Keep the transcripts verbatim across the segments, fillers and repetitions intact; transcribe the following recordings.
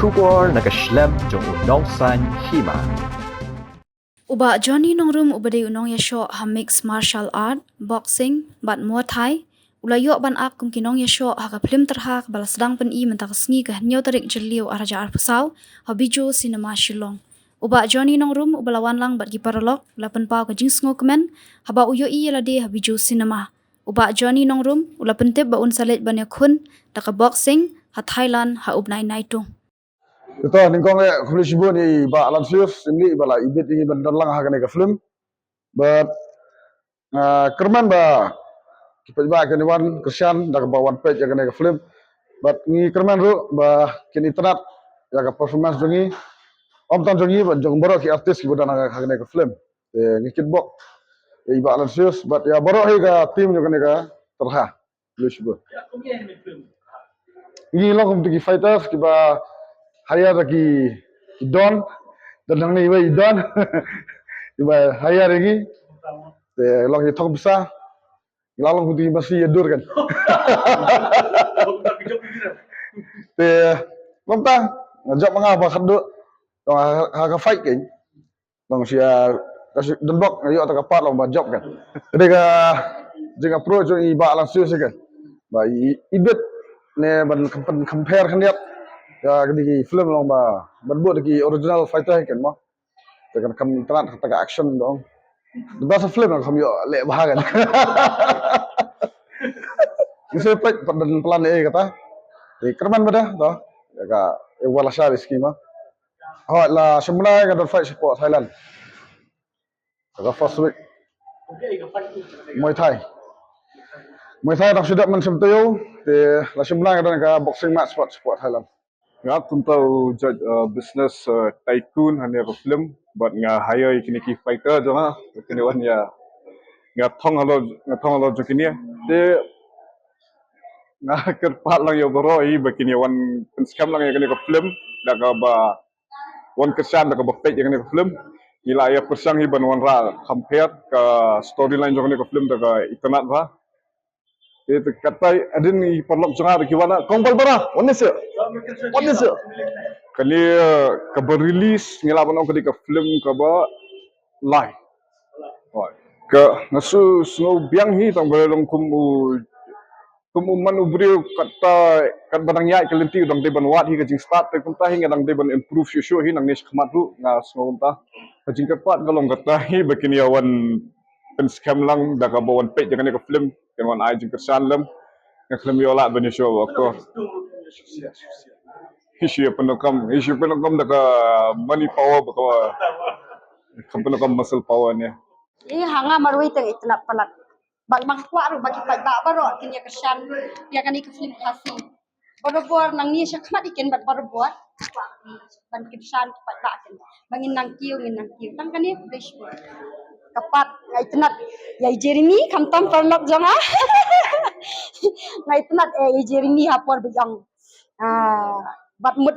Khubor na ka shlem jong u nongsaiñ hima. U Bah Johnny Nongrum uba dei u nongïashoh ha mixed martial art, boxing bad Muay Thai, u la ïoh ban ak kum ki nongïashoh ha ka phlim tyrha kaba la sdang pyni mynta ka sngi ka hynñiew tarik Jylliew ar hajar arphew saw ha Bijou Cinema Shillong. U Bah Johnny Nongrum uba la wan lang bad ki paralok u la pynpaw ka jingsngewkmen haba u ïohi ïa lade ha Bijou Cinema. U Bah Johnny Nongrum u la pyntip ba un sa leit ban ïakhun da ka boxing ha Thailand ha u bnai Naitung. Te to, nyngkong eh khublei shibun ïa i Bah Alan Sius, ïa i ba la ibit ïa ngi ban don lang ha kane ka film. Bad nga kyrmen ba ki paidbah kin wan kyrshan da kaba wan peit ïa kane ka film. Bad ngi kyrmen ruh ba kin itynnad ïa ka performance jong ngi. Ym tang jong ngi bad jong baroh ki artist kiba don ha kane ka film. Te ngi kitbok ïa i Bah Alan Sius bad ïa baroh hi ka team jong kane ka tyrha. Khublei shibun. Ngi long kum ki fighters kiba hire da ki, ki don. Don hangne iwei i don. Iba hire ïa ngi. Te long ki thong pisa. Ngi la long kum ki masi ïa dur kan. Te long ta nga jop ma nga ba khatduh. Long ha, ha ka fight kan. Nong sia ka shi dembok nga ïoh ta ka part long ba jop kan. Dei ka jing approach jong i Bah Alan Sius kan. Ba i, i bit ne ban compare khyndiat. Ka dei ki film long ba ban bud ki original fighter kan mo. Te kan kam itynnad kata ka action dong. The best film kan kam ïoh leh bha kan. Ngi sa peit pat ban plan eh kata. Te kyrmen ba da to. Ïa ka eh wala sha riski ma. Hooid, la shim bnai nga don fight shapoh Thailand. Ka first week. Muay Thai. Muay Thai tang shu dep man shim taïew, te la shim bnai nga don ka boxing match pat shapoh Thailand. Nga kumta u judge, uh, business, uh, tycoon hangne ka film, bad nga hire ïa kine ki fighter jong nga, kine wan ïa nga thong halor, nga thong halor jong kine. Te nga kyrpad lang ïa baroh hi ba kine wan pynskhem lang ïa kane ka film da kaba wan kyrshan da kaba peit ïa kane ka film. Ngi la ïa pyrshang hi ban wanrah compare ka storyline jong kane ka film da ka itynnad bha. Te katai hadien i paralok jong nga da ki wan, kong Balbara, wan ne seh. Wan ne seh. Kane, eh, kaba release ngi lah ban ong ka dei ka film kaba lai. Ka nga shu sngew biang hi tang ba long kum u Kum u man u briew kata, katba dang ïaid ka lynti u dang dei ban wad hi ka jingstad, te kumta hi nga dang dei ban improve shuh shuh hi nangne shakhmat ruh nga sngew kumta. Ka jingkyrpad ka long kata hi ba kin ïa wan pynskhem lang da kaba wan peit ïa kane ka film, kin wan ai jingkyrshan lem. Nga khlem ïoh lah ban ïa shuh ba aktor. Hi shu ïa pyndonkam, hi shu ïa pyndonkam da ka money power ba ka, ka pyndonkam muscle power ne. Ïa ha nga marwei tang itynnad palat. Bad nga kwah ruh ba ki paidbah baroh kin ïa kyrshan ïa kane ka film Khasi. Barabor nangne shakhmat ïa kin bad barabor kwah ban kyrshan ki paidbah kin. Ba ngin nang kiew, ngin nang kiew. Tang kane khublei shibun. Ka pat nga itynnad ïa i Jeremy khamtam paralok jong nga. Nga itynnad ïa i Jeremy ha por ba ïong. Ah, bad mut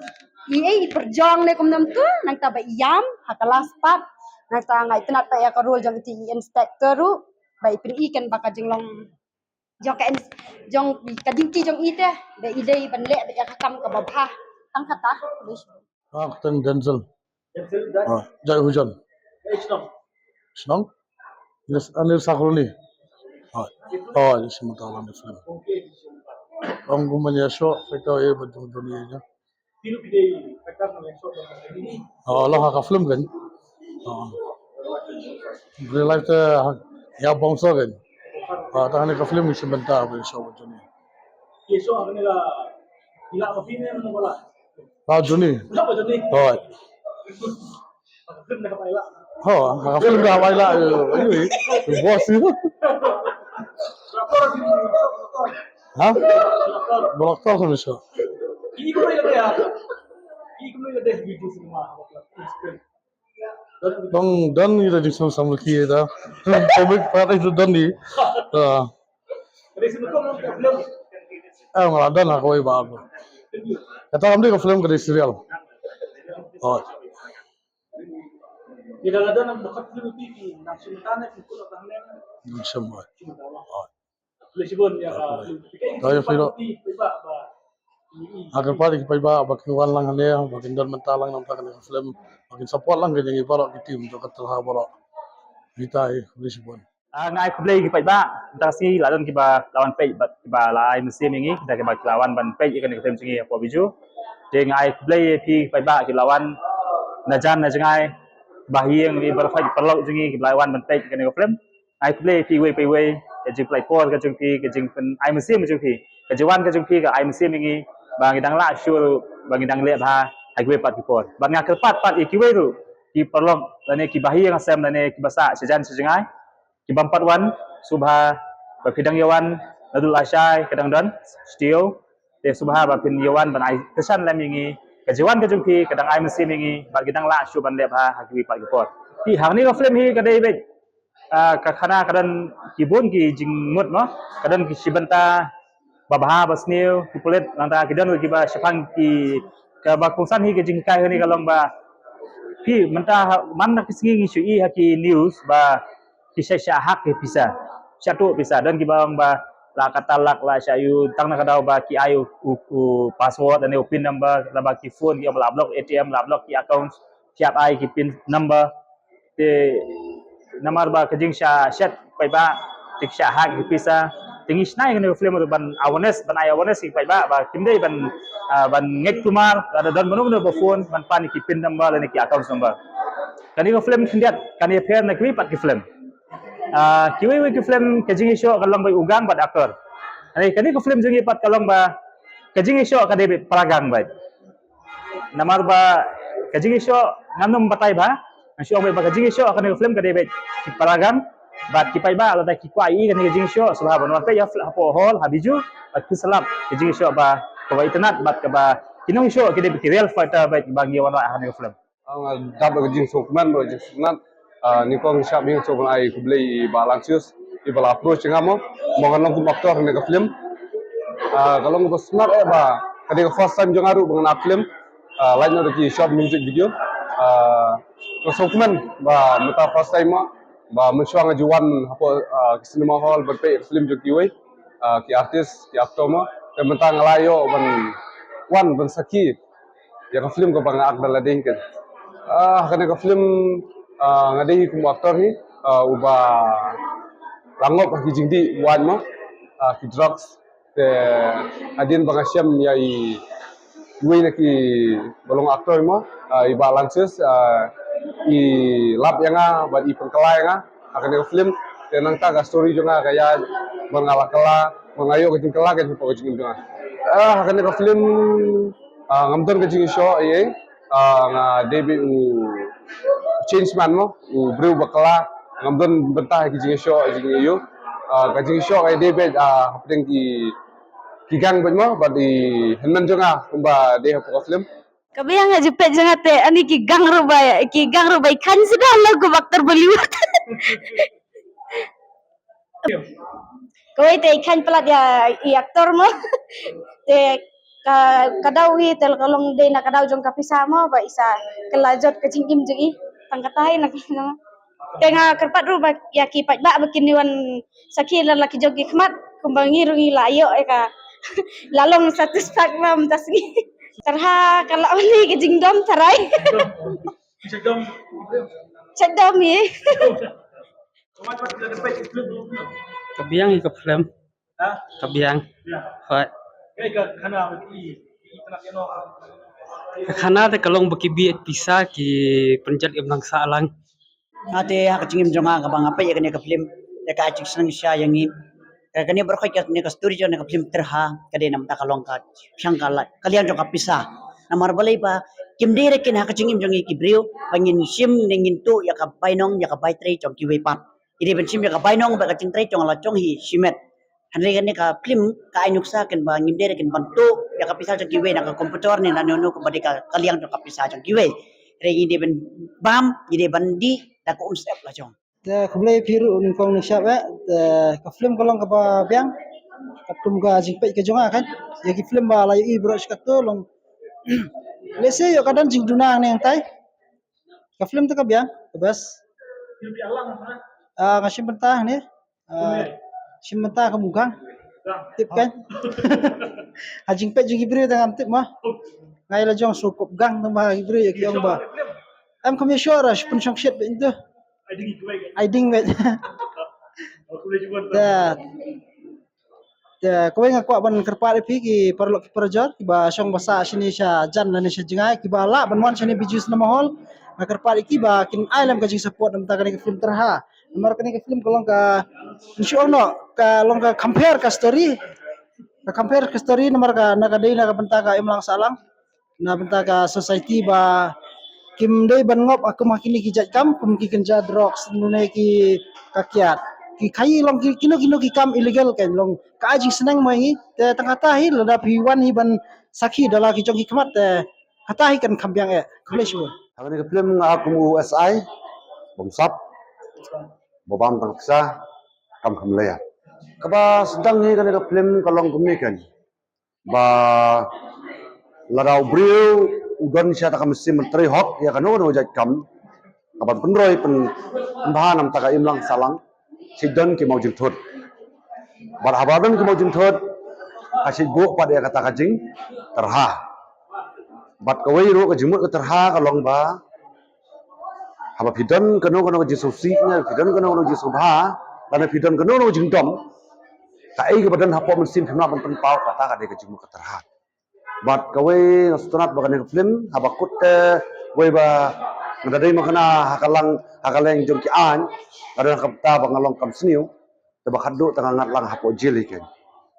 i ei i pyrjong ne kumne kumtu, nangta ba i ïam ha ka last part, nangta nga itynnad pat ïa ka role jong i, i inspector ruh, ba i pyni kan ba ka jinglong jong ka ins-, jong ka duty jong i te, ba i dei ban leh ïa ka kam kaba bha. Tang kata. Ah, kata Denzel. Ah, Jai Hujan. Shnong? Yes, Anil Sakroni. Ah, oh, yes, Matalan different. Ong kum man ya sho, fekau e ba jong jong ye. Oh, la ha ka film kan. Oh. Real life te ya bongso kan. Ah, ta ne ka film ni sembenta ba sho ba jong ye. Ye sho ne la ila ma film mo bala. Ah, Johnny. Kenapa Johnny? Oh. Film dah pakai lah. Oh, ha ka film dah pakai lah. Ayo, ayo, eh. Bos ni. Ha? Blok tol kan sho. Ini kau yang dia. Ini kau yang dia video semua. Dong, don ni da jingsam sam ki da. Komik pa da don ni. Ah. Ah, nga la don ha kawei ba. Kata kam dei ka film ka dei serial. Oh. Nang sam, oh. Oh, ya, Firo. Nga kyrpad ïa ki paidbah ba kin wan lang hangne, ba kin don bynta lang namar kane ka film, ba kin support lang ka jong ngi baroh ki team jong ka Terha baroh. Kita hi, khublei shibun. Ah, nga ai khublei ki paidbah, mynta ka sngi la don kiba la wan peit bad kiba la ai mynsiem ïa ngi, kita kiba ki la wan ban peit ïa kane ka film jong ngi hapoh Bijou. Te nga ai khublei ïa phi ki paidbah ki la wan na jan na jngai, ba ha ïing, ïa baroh ki paralok jong ngi kiba la wan ban peit ïa kane ka film. Ai khublei ïa phi iwei pa iwei, ka jingpynlait por ka jong phi, ka jingpyn ai mynsiem ka jong phi, ka jingwan ka jong phi ka ai mynsiem ïa ngi, ba ngi dang lah shuh ruh, ba ngi dang leh bha ha kiwei pat ki por. Bad nga kyrpad pat ïa kiwei ruh ki paralok lane kiba ha ïing ha sem lane kiba sah sha jan sha jngai, ki bym pat wan, sngewbha ba phi dang ïa wan naduh lashai ka dang don studio. Te sngewbha ba phin ïa wan ban ai kyrshan lem ïa ngi, ka jingwan ka jong phi ka dang ai mynsiem ïa ngi bad ngi dang lah shuh ban leh bha ha kiwei pat ki por. Te hangne ka film hi ka dei beit, ah, ka khana ka don ki bun ki jingmut mo, ka don ki shi bynta ba bha ba sniew, ki pulit nangta ki don kiba shaphang ki, kaba kongsan hi ka jinghikai hangne ka long ba phi mynta ha, man la ki sngi ngi shu ïohi ha ki news ba ki shah, shah hack ki pisa, shah tuh pisa. Don kiba ong ba la katta lak la shah ïoh tang na ka daw ba ki ai u, u, u password lane u pin number, la ba ki phone ki ong ba la block A T M, la block ki account, ki ap ai ki pin number. Te namar ba ka jingshah shet paidbah, te ki shah hack ki pisa. Te ngi shna ïa kane ka film ruh ban awareness, ban ai awareness ïa ki paidbah ba kim dei ban, ah, ban ngeit kulmar lada don mano mano ba phone ban pan ïa ki pin number lane ki account number. Kane ka film khyndiat kan ïapher na kiwei pat ki film. Ah, kiwei wei ki film ka jingïashoh ka long beit u gang bad actor. Kane, kane ka film jong ngi pat ka long ba ka jingïashoh ka dei beit para gang beit. Namar ba ka jingïashoh ngam nym batai bha, nga shu ong beit ba ka jingïashoh kane ka film ka dei beit ki para gang bad ki paidbah lada ki kwah ïohi kane ka jingïashoh sngewbha ban wan peit ïa film hapoh hall ha Bijou bad phin sa lap ka jingïashoh ba kaba itynnad bad kaba ki nongïashoh ki dei beit ki real fighter beit ba ngi wanrah ha kane ka film. Nga dap da ka jingsngewkmen bad ka jingsngewtynnad. Ah, nyngkong sha ba nga sngewbha ban ai khublei ïa i Bah Lancius iba la approach ïa nga mo ba ngan long kum actor ha kane ka film. Ah, ka long kaba sngewtynnad eh ba ka dei ka first time jong nga ruh ba ngan act film. Ah, lait noh da ki short music video. Ah, nga sngewkmen ba mynta first time mo ba mynshuwa nga ju wan hapoh, ah, ki cinema hall ban peit ka film jong kiwei, ah, ki artist, ki actor mo. Te mynta nga la ïoh ban wan ban sakhi ïa ka film kaba nga act da lade hi kan. Ah, kane ka film, ah, nga dei hi kum u actor hi, ah, uba la ngop ha ki jingdih buain mo, ah, ki drugs. Te hadien ba nga shem ïa i, iwei na kiba long actor mo, ah, i Bah Lancius, ah, i lap ïa nga bad i pynkylla ïa nga ha kane ka film. Te nangta ka story jong nga ka ïaid ba nga la kylla, ba nga ïoh ka jingkylla ka jingpynpaw ka jingim jong nga. Ah, ha kane ka film, ah, ngam don ka jingïashoh ei ei. Ah, nga dei beit u change man mo, u briew ba kylla. Ngam don bynta ha ki jingïashoh jingïaïu. Ah, ka jingïashoh ka dei beit, ah, hapdeng ki, ki gang beit mo bad i hynmen jong nga kumba dei hapoh ka film. Ka biang ha jingpeit jong nga te ani ki gang ruh ba, ki gang ruh ba i khan sdang la kum actor Bollywood. Kawei te i khan palat ïa i actor mo. Te ka, ka daw hi te ka long dei na ka daw jong ka pisa mo ba i sa kylla jot ka jingim jong i. Tang kata hi na ka. Te nga kyrpad ruh ba ïa ki paidbah ba kin wan sakhi la la ki jong ki khmat kumba ngi ruh ngi la ïoh ïa ka. La long satisfied ba mynta sngi. Terha ka la wan hi ka jingdom tharai. Shutdown hi. Ka biang hi ka film. Ka biang. Hoi. Ka khana te ka long ba ki bieit pisa ki pynjot im lang sah lang. Nga te ha ka jingim jong nga kaba nga peit ïa kane ka film, ïa ka ai jingsneng sha ïa ngi. Ka kane baroh ka, kane ka story jong kane ka film Terha ka dei namar ka long ka phiang ka la, ka liang jong ka pisa. Namar balei ba kim dei re kin ha ka jingim jong ngi ki briew ba ngin shim ne ngin tuh ïa ka bainong ïa ka bai trei jong kiwei pat. I dei ban shim ïa ka bainong bad ka jingtrei jong la jong hi shimet. Hynrei kane ka film ka ai nuksa kin ba ngim dei re kin ban tuh ïa ka pisa jong kiwei na ka computer ne na no no kumba dei ka, ka liang jong ka pisa jong kiwei. Hynrei ngi dei ban bam, ngi dei ban dih da ka umsyep la jong. Te khublei phi ruh nyngkong nyngshap eh. Te ka film ka long kaba biang. Katkum ka jingpeit ka jong nga kan, ïa ki film ba la ïohi baroh shi katto long. Lehse ïoh ka don jingduna ne hangtai. Ka film te ka biang, ka best. Ah, nga shim bynta ne. Ah, shim bynta ka mukang. Tip kan? Ha jingpeit jong ki briew tang ngam tip ma. Ngai la jong shu kop gang tang ba ki briew ïa ki ong ba. Em kam ïa shuh rush pynshong shit ba into. Ai ding wet. Da. Da kawei nga kwah ban kyrpad ïa phi ki paralok ki parajor kiba shong ba sah shini sha jan lane sha jngai kiba lah ban wan shane Bijou Cinema Hall. Nga kyrpad ïa ki ba kin ai lem ka jingsupport namar kane ka film Tyrha. Namar kane ka film ka long ka shu ong noh ka long ka compare ka story. Ka compare ka story namar ka na ka dei na ka bynta ka imlang sahlang. Na bynta ka society ba kim dei ban ngop ha kum ha kine ki jait kam kum ki kynja drugs lane ki ka kiad. Ki khaïi long ki kino kino ki kam illegal kan long ka ai jingsneng ma ngi te tang kata hi lada phi wan hi ban sakhi da la ki jong ki khmat te kata hi kan kham biang eh. Khublei shibun. Ha kane ka film nga kum u S I bym sap ba bam tang pisa kam kham leh. Kaba sdang hi kane ka film ka long kumne kan ba lada u briew u don sha ta ka mynsiem ban trei hok ïa kano kano jait kam kaban pynroi pyn pynbha namar ta ka imlang sahlang shi don ki mawjynthut. Bad haba don ki mawjynthut ka shi buh pat ïa kata ka jingtyrha. Bad kawei ruh ka jingmut ka tyrha ka long ba haba phi don kano kano ka jingsngewsih ne phi don kano kano ka jingsngewbha lane phi don kano kano ka jingdom. Kaei kaba don hapoh mynsiem phim lah ban pynpaw kata ka dei ka jingmut ka tyrha. Bad kawei nga sngewtynnat ba kane ka film haba kut te wei ba nga da dei ma kane ha ka lang ha ka leng jong ki aiñ. Nga da ka bynta ba nga long kam sniew. Te ba khatduh te nga ngat lang hapoh jel hi kan.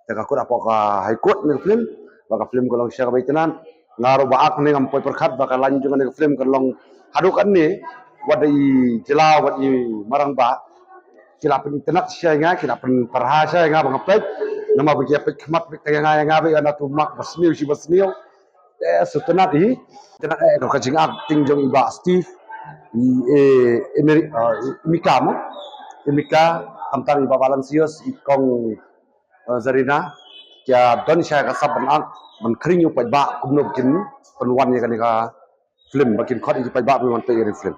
Te ka kut hapoh ka High Court ne ka film ba ka film ka long sha ka ba itynnat. Nga ruh ba ak ne ngam poi pyrkhat ba ka lain jong ne ka film ka long haduh kan ne wat da i jylla wat i marang ba ki la pynitynnat sha nga ki la pynpyrha sha nga ba nga peit. Namar ba ki peit khmat peit tang nga nga ba ïa na tu mak ba sniew shi ba sniew. Eh, sngewtynnat hi. Tynnat eh ka jingacting jong i Bah Steve. I eh, Emeri- eh, Emika mo. Emika khamtam i Bah Valencius i kong eh, Zarina. Ki don sha ka sap ban act ban khring ïa u paidbah kumno ba kin pynwan ïa kane ka film ba kin khot ïa ki paidbah ban wan peit ïa kane ka film.